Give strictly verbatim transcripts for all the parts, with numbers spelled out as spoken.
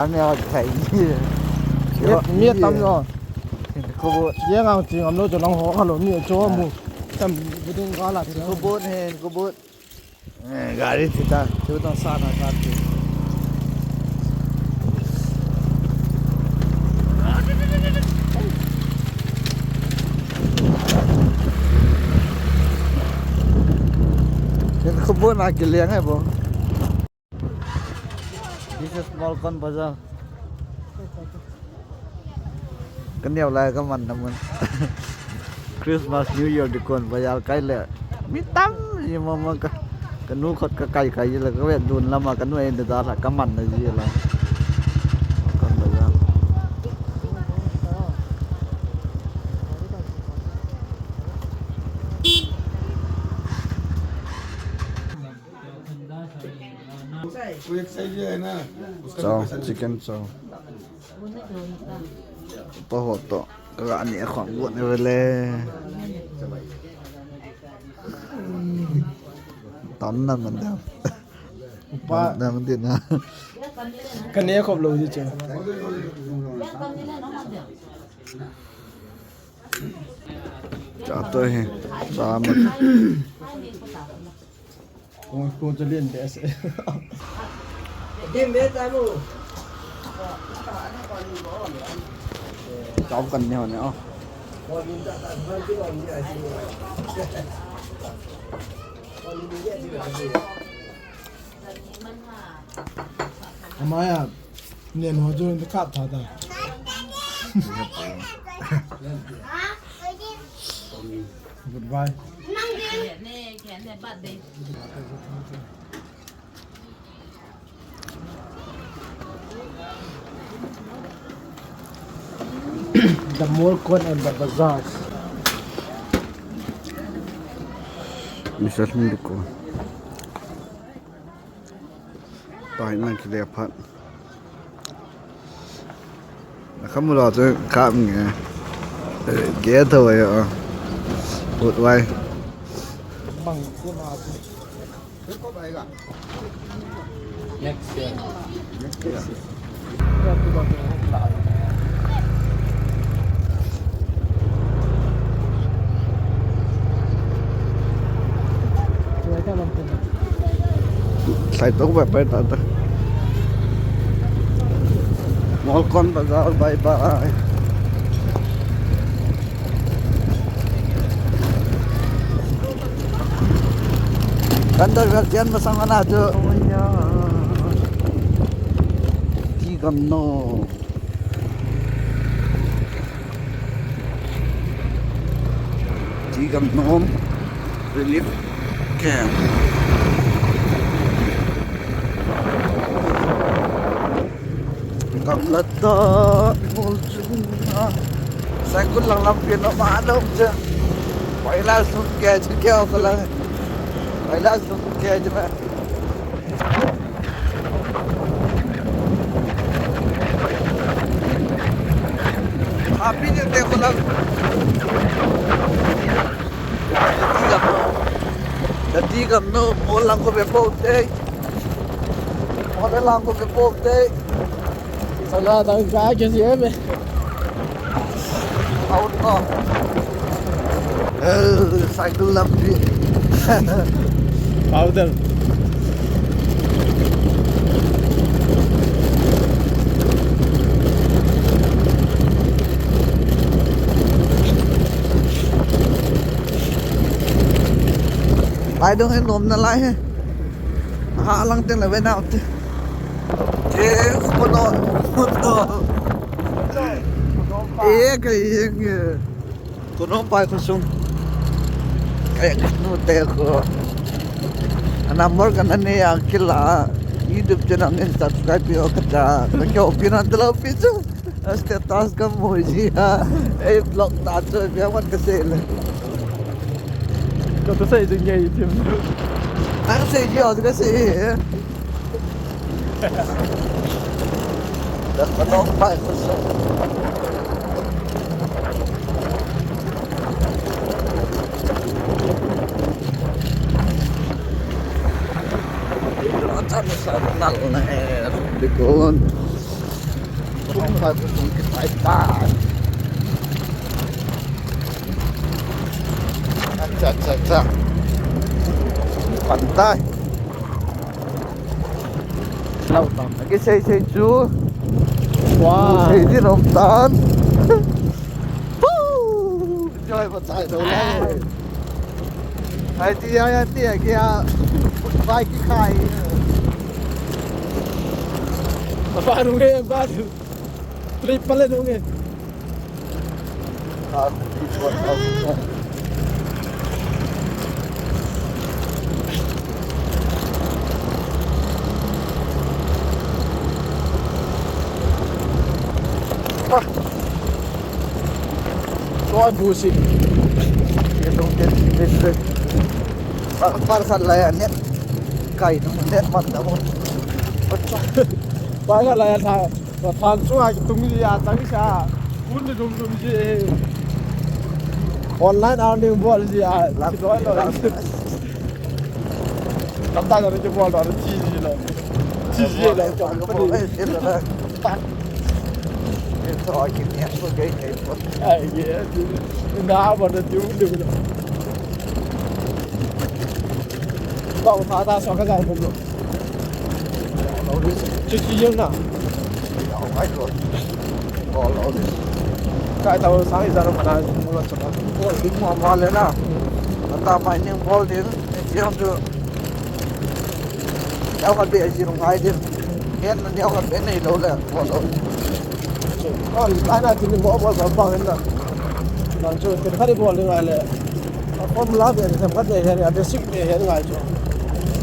Ame a thai ni. Mi, mi tam lo. Khubut. Ye ngang chi ngam lo cho long ho ka lo mi cho mu. Tam buding ka la. Khubut he, khubut. Eh, gari thita, thita sa na sa ti. Khubut na kiliang hai bo. This is Molkon Bazar. Ka neo lai ka man na mun. Christmas, New Year dikon bazar kai le. Mi tam ni mama ka. Ka nu khot ka kai kai le ka vet dun lama ka nu en da la ka man na ji la. Molkon Bazar. Chow, chicken chow. Paho to. Ka ga ni khong got ni vele. Tam na man da. Upa. Nam din na. Ka ne khop lo ji che. Cha to he. Cha ma. Kung, kung cha lien de se. Dim be ta mu. Chao kan ne ho ne o. Amaya, ne no jo ne kap tha ta. Goodbye. The Molkon and the Bazar. Mister Lim Diko. Pai man ki le phat. Na khamu lo chu kap nge. Eh, ge tho ya. Put vai. Bang ku na chu. Next year. Next year. Sai tok bai bai ta ta. Molkon Bazar, bye bye. Kan da vel tian masang ana chu. Ti gam no. Ti gam nom relief camp. Gamla ta mol chunga. Cycle lang lam pin ma lo cha. Paila sum ke cha ke ko la. Paila sum ke cha ma. Happy New Year ko lang. Dati gam no, dati gam no, mol lang ko be po te. Mol lang ko be po te. Sala tang ka ke si me. Out no. Eh, cycle lampi. Powder. Lai dong he nom na lai he. Ha lang teng la ve nau te. Ke kono, kono. E ke yeng. Kono pai ko sung. Ke nu te ko. Ana mor kana ne ya kila. YouTube channel ne subscribe yo kata. Ke opinion de la pizza. Status ka mo ji ha. Ei vlog ta chu bia wan ka se le. Ka tu sei jing ngei thim. Ka sei ji o ka sei. Da ka no pai ko so. Ata sa na na. Bikon. Sa gu sung kisai tai. Acha, acha, acha. Pan tai. Lau tam. Kisei sei chu. Wow. Sei din um tan. Woo! Joy pa chai dou le. Ai ti ya ya ti ya kia. Bai kikhai. Apa nung e, apa nung? Triple nung e. Ah, triple. Ah. Tua busi. Ye tung tin, tin, tin. Pa, pa sa la ya net. Kai tung net man da mo. Acha. Pa sa la ya tha. Tua than chunga kitung ji a chang sa. Hun ji dum dum ji. Online earning bol ji a. Lam, lam. Lamta jong kiboldoh a thi ji lou. Thi ji lou. Bol, bol, bol, bol. Ai, ye. Na ba da tiu de. Ba u tha ta so ka jai bol lou. Chu chu yeng na. Kai tau sang i jana mana mu lo chana. Bol ding mo mo le na. Ata mai ning bol ding. Jeng chu. Neo khat beh ji rung ngai din. Hen na neo khat beh nei lou le, bol lou. Oi, lai na tin mo bol bol bang hen na. Bang chu tin khat bol ding ngai le. A formula beh ni tham khat beh hen, a basic beh hen ngai chu.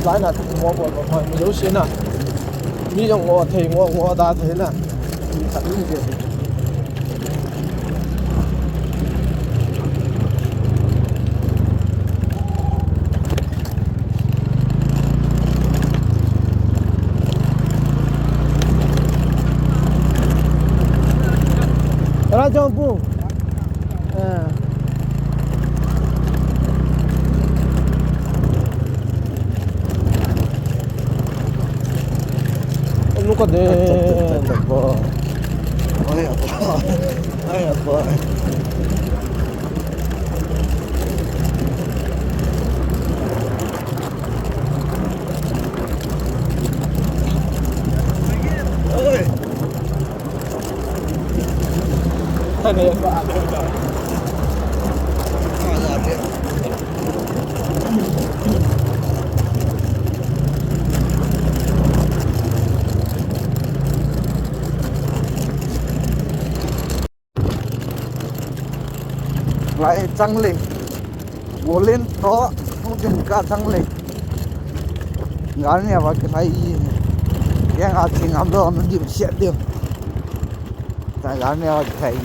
Lai na tin mo bol bol bang mi lo si na. Mi jong ngo thei, ngo, ngo da thei na. Mi khat mi beh. Ra jong pu. Eh. Look at that. Oi, apa? Oi, apa? Oi. Lai chang le. Wolin to, hung tin ka chang le. Gal ni ava ke lai. Yang a ching am lo na dim siat dim. Ta gal ni ava ke lai.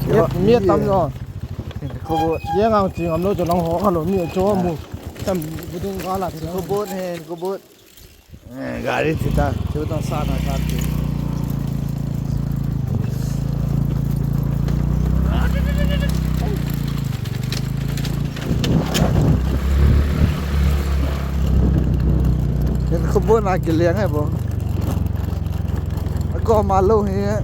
Mi, mi tam lo. Ko bo. Yang a ching am lo cho lang ho ka lo mi cho mu. Tam budung gal a. Ko bo ne, ko bo. Eh, gari thi ta, chu tong sa na ka ti. Ken kho bo na kiliang e bo. Ko ma lo hi.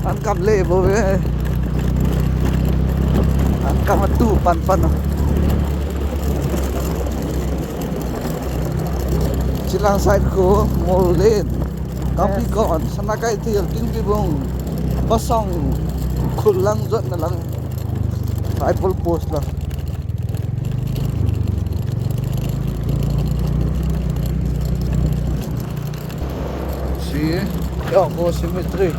An kam le bo ve. An kam tu pan pan. Chilang side ko Ngol Lane. Kapi kon, Sanakai Thil, Tingpibung, Pasong, Khullang jot na lang. Rifle post lang. Si, yo, ko cemetery.